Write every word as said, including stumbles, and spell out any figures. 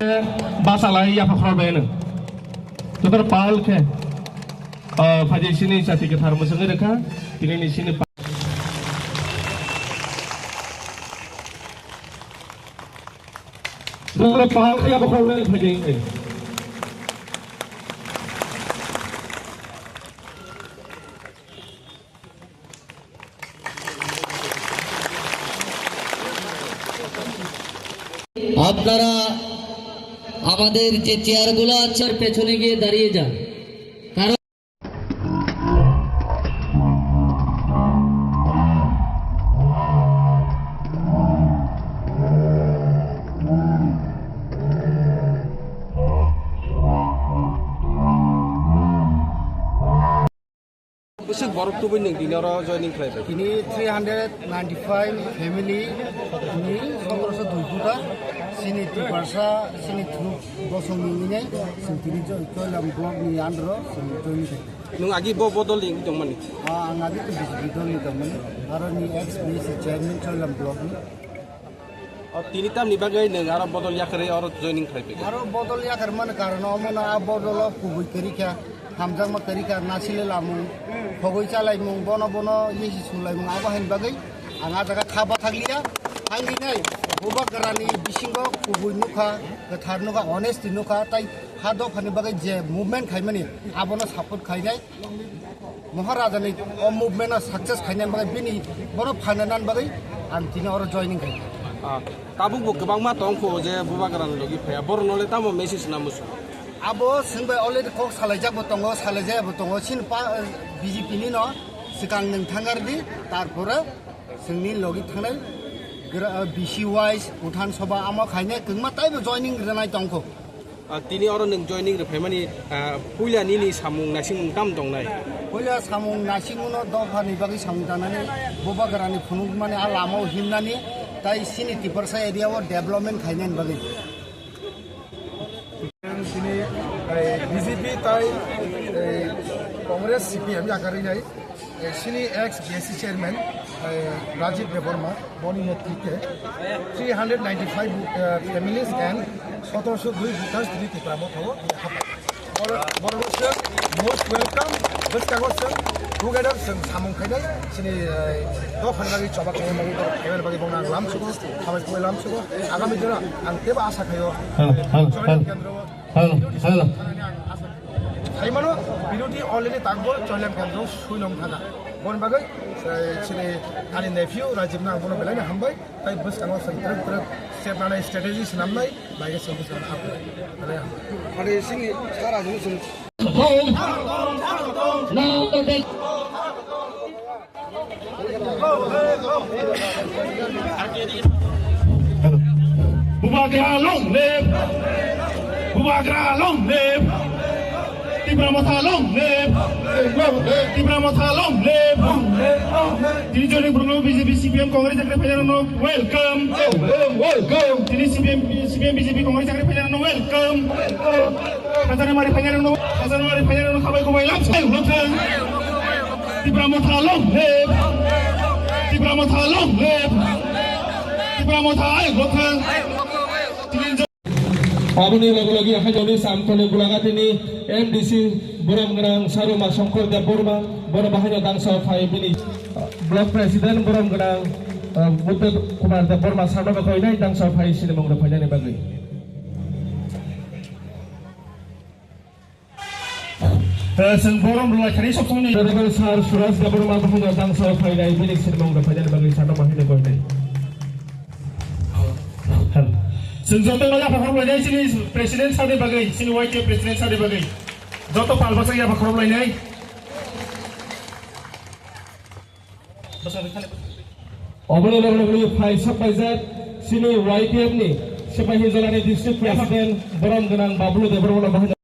Basa lai yapha khorok bai no. Jotor pal khe, ah, phaidi sini chati kwthar mwswngwi rwkha, tini ni sini pa-, jotor pal khe yapha khorok bai phaidi. আপনারা আমাদের যে চেয়ারগুলো আছে, ওর পেছনে গিয়ে দাঁড়িয়ে যান, কারণ Bwswk borok tubui nwng tini oro joining khlai bai? Tini three hundred ninety five family ni sotoroso dui kuta, chini Tiprasa, chini thuk bosong ni nai, chwng tini jo-, Choilam block ni under o chwng joining khlai. Nwng agi bo bodol ni wngwi tongmani? Ah, ang agi to B J P dol ni tongmani, aro ni ex B C chairman Choilam block ni. O, tini tamni bagwi nwng aro bodol yakarwi oro joining khlai bai? Aro bodol yakar mani karon omo no a bodol o kubui kwrwi kha, hamjakma kwrwi kha, nasile lamung, khogwi chalaimung, bono bono yesi sulaimung, abo haini bagwi ang a jaga kha bathakliya. Haini nai bubagra ni bisingo kubui nukha, kwthar nukha, honesty nukha, tai ha dophani bagwi je movement khaimani abono support khainai. Maharaja ni o movement no success khainani bagwi bini bono phananani bagwi ang tini oro joining khai. Ah, tabuk bo kwbangma tong kho je bubagra ni logi phaiya, borok no le tamo message na musu? Abo chwng bai already kok salaijak bo tongo, salaijaya bo tongo, chini pa, B J P ni no swkang nwng thangar di, tarpore chwngni logi thangnai gra-, B C wise, Pradhan Sabha amo khainai kwbangma taibo joining rwnai tong kho. Ah, tini oro nwng joining rwphaimani, ah, puila nini samung naisingmung tam tongnai? Puila samung naisingmungno dophani bagwi samung tangnani, bubagrani phunukmani a lamao himnani, tai chini Tiprasa area o development khainani bagwi. Chini, eh, B J P tai, eh, Congress C P M yakarwi nai. Eh, chini ex B S C chairman, eh, Rajiv Debbarma, boni netrite three hundred ninety five, eh, families and sotoroso dui voters tini Tipra Motha o hapai. Bor-, borok se most welcome, bwskango se together se samung khainai, chini, eh, dophani bagwi choba khainai bagwi, khainai bagwi bongno ang lamsugo, hambai khulai lamsugo. Agami dino ang teibo asa khaio. Hello, hello, Joint hello. Kendro Hello, hello. Saimano, birodhi already takbo Choilam Kendro suinong thaka. Bon bagwi, eh, chini ani nephew Rajiv no ang bono belai no hambai, tai bwskango chwng twrwk twrwk step nanai strategy swnamnai, bai khe chwng bwskango hambai. Belai hambai. Ore sini sara jini sini. Home. Now the Bubagra long live! Bubagra long live! Tipra Motha long live! Tipra Motha long live! Tini joni Bruno B J P C P M Congress ekre phaina no welcome! Welcome! Tini C P M, C P M B J P Congress ekre phaina no welcome! Hasanamari phainai rokno, Hasanamari phainai rokno khabai khumbai lamsai rokno thang. Tipra Motha long live. Tipra Motha long live. Tipra Motha ayuk rok thang. Aboni logi logi haino ni samtoni Gulagatini M D C borom gwnang Saruma Shankar Debbarma, bono bahaino dangsa phai bini, uh, block president borom gwnang, uh, Buddha Kumar Debbarma sarno bakhoi nai dangsa phai sinimung rok phainani bagwi. Eh, chwng borom rwlai thani sokchangni. Honorable Sir Suraj Debbarma buphangno dangsa phainai bini sinimung rok phainani bagwi sarno bahino koinai. Chwng jotono yapha khorok lainai chini President Sir ni bagwi, chini Y T F President Sir ni bagwi. Joto pal bwsai yapha khorok lainai. Oboni loge loge phai sok paijak chini Y T F ni Sepahijolani District President borom gwnang Bablu Debbarma no bahai